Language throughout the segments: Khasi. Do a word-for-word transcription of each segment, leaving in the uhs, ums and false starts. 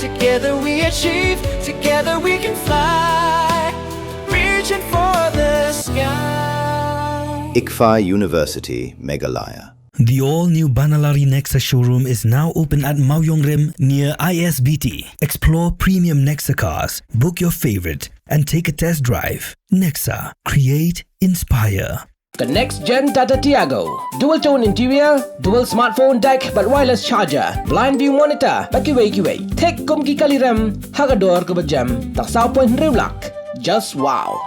Together we achieve, together we can fly. Reaching for the sky. ICFAI University, Meghalaya. The all-new Banalari Nexa showroom is now open at Mawïong Rim near I S B T. Explore premium Nexa cars, book your favorite, and take a test drive. Nexa, create, inspire. The next gen Tata Tiago. Dual tone interior, dual smartphone deck, bad wireless charger, blind view monitor, bad kiwei kiwei. Thik kum ki kali rem, ha ka dor kaba jem, tang saw point hynriew lak. Just wow.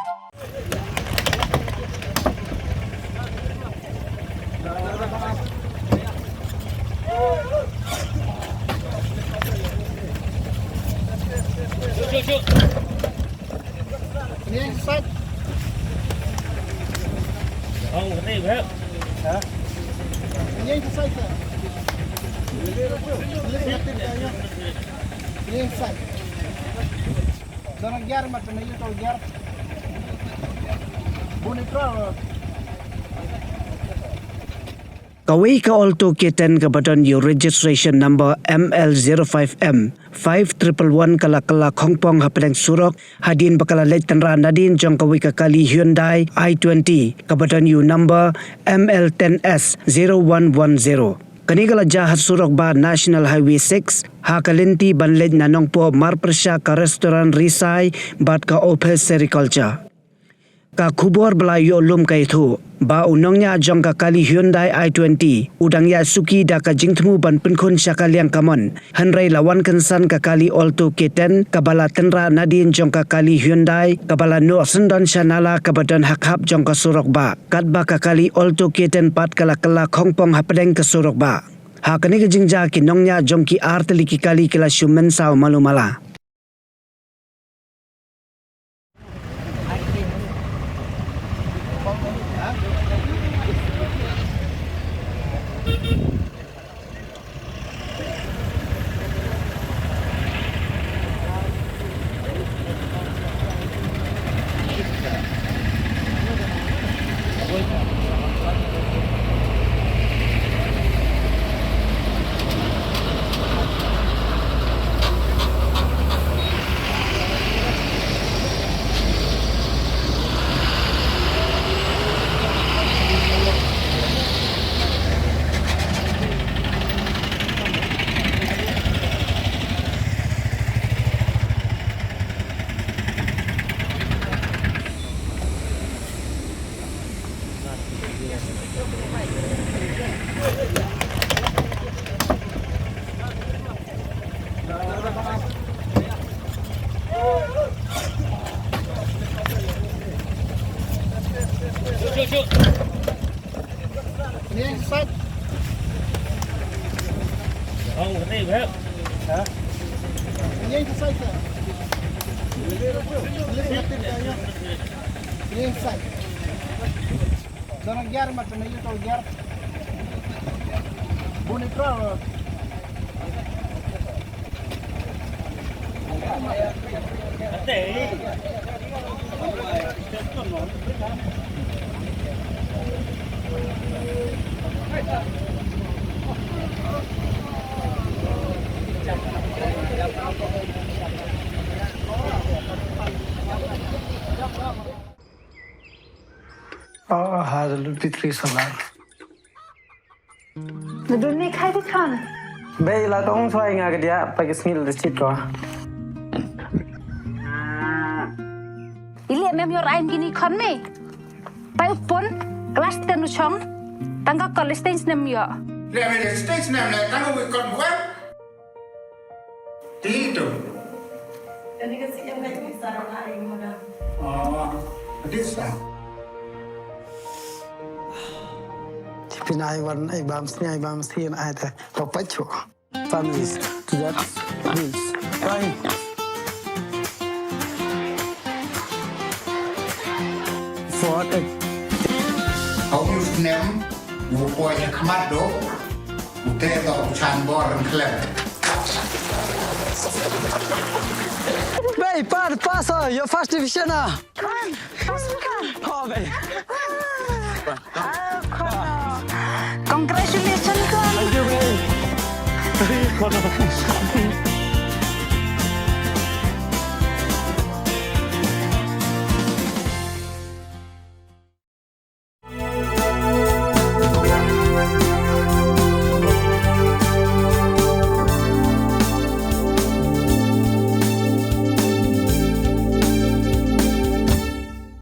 Ini yang sesat. Oh, ngerti, Beb. Hah? Ini yang sesat, Beb. Ini yang sesat. Dona gear, mat na yu tau gear. Buni pro. Kawei ka Alto K ten kaba don ïa u registration number M L zero five M five triple one ka la kylla khongpong hapdeng surok hadien ba ka la leit tynrah nadien jong kawei ka kali Hyundai i twenty kaba don ïa u number M L ten S zero one one zero. Kane ka la jia ha surok bah National Highway six ha ka lynti ban leit na Nongpoh marpyrshah ka restaurant Risai bad ka office sericulture. Ka khubor ba la ïoh lum ka ïathuh ba u nongñiah jong ka kali Hyundai i twenty u dang ïaid suki da ka jingthmu ban pynkhun sha ka liang kamon, hynrei la wan kynsan ka kali Alto K ten kaba la tynrah nadien jong ka kali Hyundai kaba la noh syndon sha nala kaba don ha khap jong ka surok bah, katba ka kali Alto K ten pat ka la kylla khongpong hapdeng ka surok bah. Ha kane ka jingjia ki nongñiah jong ki artylli ki kali ki la shu mynsaw malu mala. Ini yang sesat. Oh, ngerti, Beb. Hah? Ini yang sesat, Beb. Ini yang sesat, Beb. Ini yang sesat. Dona gear, mat na yu tau gear. Buni pro. Oh, hallelujah, P three solar. Nadun ni khai di khan. Bei la tong suai nga kedia pagi sngil de chit ko. Ili mem yor ain gini khan me. Pai utpon class ten u chong. Tangka college ten snem yo. Le me stage nem le tangka wi kon buat. Ti tu. Kani ka si yang kai ki sarang ai mo da. Oh, this one. Tipin ai wan ai bam sni ai bam sni ai ta. Papacho. Families to that bills. Fine. For a. How you name? Wu poi ha khmat do, u te do u chan bor ryngkhlem. Bei, pat, pass, oh, your first division, ah. Come on, pass, come on. Oh, bei. Oh, come on. Congratulations, come on. Thank you, bei.